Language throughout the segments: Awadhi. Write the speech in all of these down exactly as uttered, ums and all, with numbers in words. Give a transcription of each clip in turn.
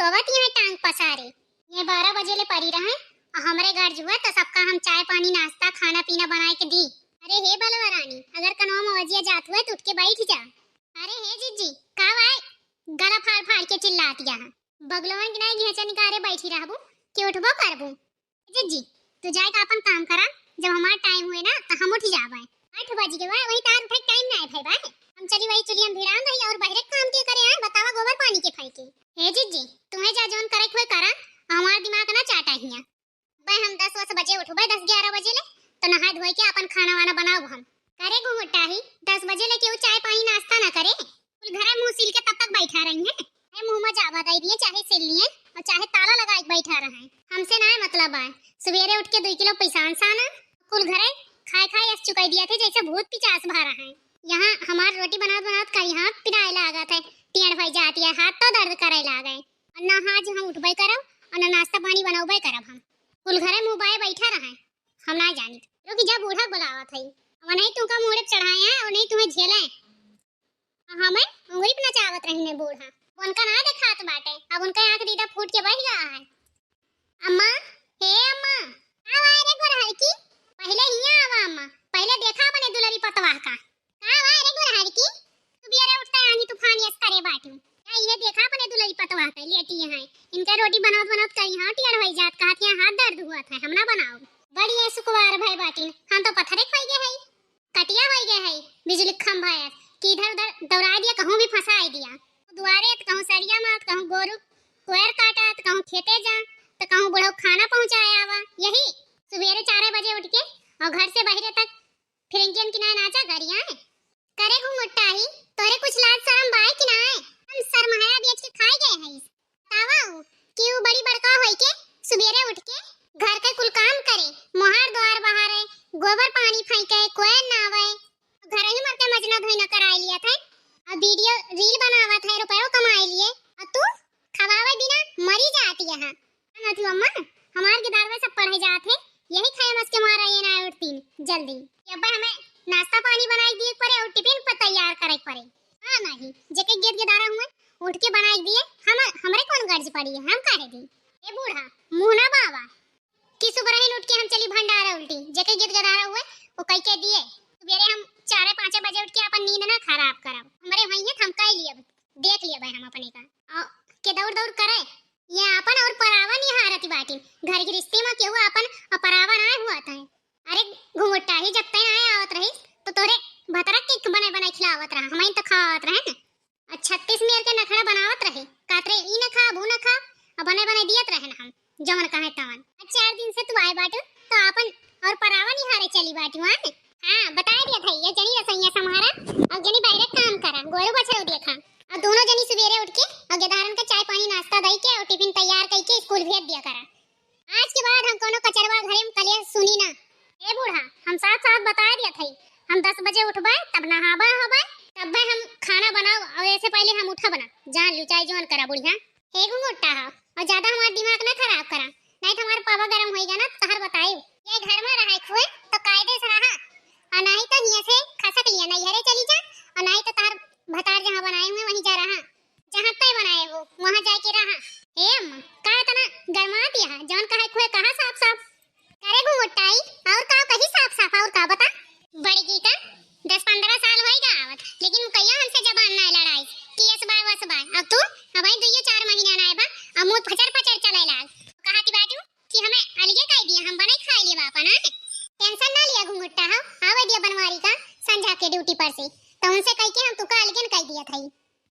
सोवत यहाँ टांग पसारे। ये बारह बजे ले परी रहे, और हमरे घर जुआ तो सबका हम चाय पानी नाश्ता खाना पीना बनाए के दी। अरे हे बलवा रानी, अगर कनवा मवजिया जात हुए तो उठ के बैठ जा। अरे हे जिज्जी, का भाई गला फाड़ फाड़ के चिल्लात यहाँ? बगलवन के नाई घेचा निकारे बैठी रहबू कि उठबो करबू? ए जिज्जी, तू जाए का अपन काम करा, जब हमार टाइम हुए ना तो हम उठ जाबे। आठ बज गए बा, वही तार उठे टाइम ना भई बा। हम चली वही चुलिया में भिड़ान रही और बहरे काम के करे आए, बतावा गोबर पानी के फेंके। हे जिज्जी, तुम्हें जा जौन करे हुए करा, हमार दिमाग ना चाटा हिया। बे हम दस वस बजे उठबे, दस ग्यारह बजे ले, तो नहाए धोए के अपन खाना वाना बनाओ हम। करे घुंघटाही, दस बजे ले केहू चाय पानी नाश्ता ना करे? कुल घरे मुंह सील के तब तक बैठा रही हैं। ए मुंह में जावा दे दिए, चाहे सिल लिए और चाहे ताला लगा के बैठा रहे। हमसे ना मतलब आए, सवेरे उठ के दो किलो पिसान साना, कुल घरे खाए खाए ऐस चुकाई दिया थे जैसे भूत पिचास भरा है। यहाँ हमार रोटी बनावत बनावत कहीं हाथ पिराए लागत है, टेढ़ भई जाती है, हाथ तो दर्द करे लागे। और ना आज हम उठबे करब और ना नाश्ता पानी बनौबे करब हम। कुल घरे मुंह बाए बैठा रहे, हम ना जानी। रुकी जा, बूढ़ा बुलावत है। वनही तुमका मुड़े चढ़ाए हैं और नहीं तुम्हें झेले। हमें उंगली पे नचावत रही ने बूढ़ा। उनका ना देखात बाटे, अब उनका आंख दीदा फूट के बह गया है। अम्मा, हे अम्मा, का आवा रे गोरहर की? पहले हिया आवा अम्मा, पहले देखा अपने दुलरी पतवाह का। का आवा रे गोरहर की? तू बियरे उठता आनी तूफान यस करे बाटू। या ये देखा अपने दुलरी पतवाह का, लेटी है। इनका रोटी बनावत बनावत करी हाँ टियर होई जात, कहत यहाँ हाथ दर्द हुआ था, हम ना बनाओ। बड़ी है सुकुवार भाई बाटिन, हम तो पत्थरे खाई गए है। कटिया होई गए है, बिजली खंभा है कि इधर उधर दौड़ा दिया, कहूँ भी फंसा दिया। दुआरे त कहूँ सरिया मात, कहूँ गोरू कोयर काटा, त कहूँ खेते जा, त कहूँ बुढ़ऊ खाना पहुँचाए आवा। यही सुबेरे चार बजे उठ के और घर से बहरे तक फिरंगियन की ना नाचा गरिया है। करे घुंघटाही, तोरे कुछ लाज शरम बाय कि ना है? हम शर्माया बेच के खाए गए हैं। बतावा उ कि उ बड़ी बड़का होई के सुबेरे उठ के घर के कुल काम करे, मोहार द्वार बहारे, गोबर पानी फेंके, कोयर नावे, घर ही मर के मजना धोई न कराए लिया थे, और वीडियो रील बनावत है, रुपयो कमाए लिए, और तू खवावे बिना मरी जाती है। ना तू अम्मा, हमार के दारवा सब पढ़े जात है, यही खाए मस के मारा ये ना उठतीन जल्दी। कि अब्बे हमें नाश्ता पानी बनाए दिए पड़े और टिफिन पर तैयार करे पड़े। हाँ नहीं, जेके गेद गेदारा हुए, उठ के बनाए दिए, हम, हमरे कौन गर्ज पड़ी है, हम काहे दी? ए बूढ़ा, मुँह ना बावा, कि सुबह ही उठ के हम चली भंडारा उल्टी, जेके गेद गेदारा हुए, वो कह के दिए। सुबेरे हम चारे पाँचे बजे उठ के अपन नींद ना खराब करब, हमरे वहीं है, हम कह लिए, देख लिए भाई हम अपने का। और के दौड़ दौड़ करे, ये आपन और परावा निहारत बाटिन। घर गृहस्थी में केहू आपन और परावा ना हुआ था। अरे घुंघटाही, जब तय ना आवत रही तो तोरे भतरक के बने बने खिलावत रहा, हमइन तो खावत रहे ना। और छत्तीस मेर के नखड़ा बनावत रहे, कातरे ई न खा, वो न खा, और बने बने दियत रहे ना हम, जवन कहे तवन। और चार दिन से तू आए बाटू तो आपन और परावा निहारे चली बाटू, हाँ? हाँ, बताए दिया था, ये जनी रसोइया संभारा और जनी बाहरे काम करा, गोरू बछरू देखा। और दोनों जनी सुबेरे उठ के और गेदारन के चाय पानी नाश्ता दई के और टिफिन तैयार कई के स्कूल भेज दिया करा। आज के बाद हम कोनो कचरवा घरे में कलिया सुनी ना। ए बूढ़ा, हम साफ साफ बता दिया थई, हम दस बजे उठबे, तब नहाबे होबे, तब्बे हम खाना बनाओ और ऐसे पहले हम उठब ना। जान लू, चाहे जौन करा बुढ़िया। हे घुंघटा हो, और ज्यादा हमार दिमाग ना खराब करा, नहीं तो हमार पावा गरम होइगा ना, तहर बताई। ये घर में रहे खुए तो कायदे से रहा, और नहीं तो हियां से खसक लिया, नैहरे चली जा, और नहीं तो तहर भतार जहाँ बनाए हुए वहीं जा रहा। जहाँ तय बनाए हो, वहाँ जाके रहा। हे अम्मा, का इतना गरमात यहाँ? जौन कहे खुए कहा साफ साफ। करे घुंघटाई, और का कही साफ साफ, और का बता? बड़ी गीता, दस पन्द्रह साल होई गा आवत, लेकिन कहिया हमसे जबान ना लड़ाई कि यस बाय वस बाय। अब तू, अब आई दुइये चार महीना ना आए बा, अब मुंह फचर फचर चले लाग। कहा थी बाटू कि हमें अलगे कह दिया, हम बनाई खाए लिए बापा ना। टेंशन ना लिया घुंघटा हो, आवे दिया बनवारी का संझा के ड्यूटी पर से, तो उनसे कह के हम तुका अलगे न कह दिया था।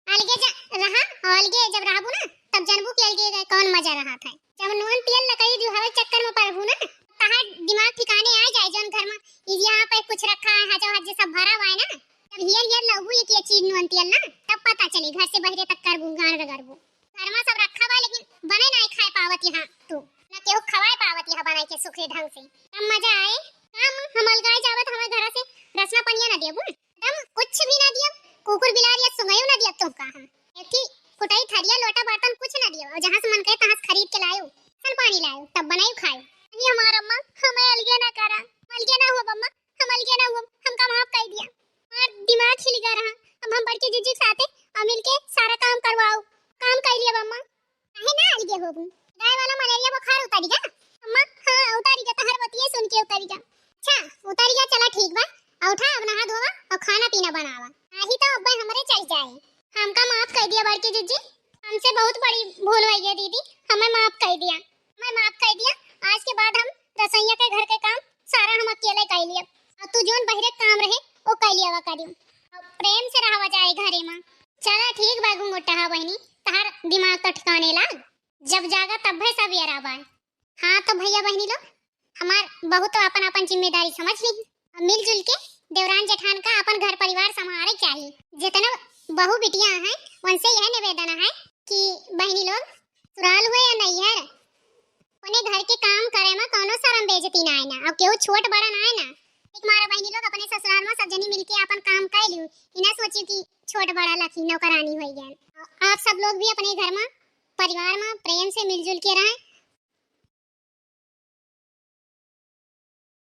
अलगे जा-, रहा, और अलगे जब रहबू ना, तब जनबू कि अलगे के कौन मजा रहा था। जब नून तेल लकड़ी दुहावे चक्कर में पड़बू ना, तहार दिमाग ठिकाने आ जाए, जौन घर में इज यहाँ पे कुछ रखा है, हजो हजे सब भरा हुआ है ना, तब हियर हियर लगबू ये कि ये चीज नून तेल ना, तब पता चली, घर से बहरे तक करबू, गान रगड़बू। घर में सब रखा बा, लेकिन बने ना खाए पावत यहाँ तू, ना केहू खवाए पावत यहाँ बनाए के सुखरे ढंग से, तब मजा आए। काम हम अलगाए जावत हमारे घर से रसना पनिया ना देबू। एकदम कुछ भी ना दियब, कुकुर बिलार या सुंगयो ना दियब तुमका हम। एक ही कुटाई थरिया लोटा बर्तन कुछ ना दियब, और जहाँ से मन करे तहाँ से खरीद के लायो, सन पानी लायो, तब बनायो खायो। नहीं हमार अम्मा, हमें अलगे ना करा, हम अलगे ना हुआ अम्मा, हम अलगे ना हुआ, हमका माफ कर दिया। हमार दिमाग हिल गया रहा, अब हम बड़की जीजी के साथे और मिलके सारा काम करवाओ, काम कर लिया अम्मा। काहे ना, उतारी जा। अम्मा, हाँ, उतारी जा, तहर बतिये सुन के उतारी जा। अच्छा, उतारी जा, चला ठीक बा। अउ उठा, अब नहा धोवा अउ खाना पीना बनावा। नाही तो अब्बे हमरे चढ़ जाए। हमका माफ कर दिया बड़की जिज्जी, हमसे बहुत बड़ी भूल होइ गई दीदी, हमें माफ कर दिया, हमें माफ कर दिया। आज के बाद हम रसोइया के घर के काम सारा हम अकेले कर लिए। अउ तू जोन बहिरे काम रहे, वो कर लिया करियो। अउ प्रेम से रहवा जाए घरे में। चला ठीक बा घुंघुटहा बहिनी, तहार दिमाग तो ठिकाने लाग। जब जागा तब है सब यारा बा। हाँ तो भैया बहिनी लोग, हमार बहू तो अपन अपन जिम्मेदारी समझ ली। अब मिलजुल के देवरान जेठान का अपन घर परिवार संभाले चाहिए। जितना बहू बिटिया हैं, उनसे यह निवेदन है कि बहिनी लोग, ससुराल हुए या नैहर, अपने घर के काम करे में कौनो शर्म बेइज्जती ना आए ना, और केहू छोट बड़ा ना आए ना। एक मारा बहिनी लोग अपने ससुराल में सब जनी मिलके अपन काम कर लियो, ई ना सोचियो कि छोट बड़ा लखी नौकरानी हो गया। आप सब लोग भी अपने घर में परिवार में प्रेम से मिलजुल के रहें,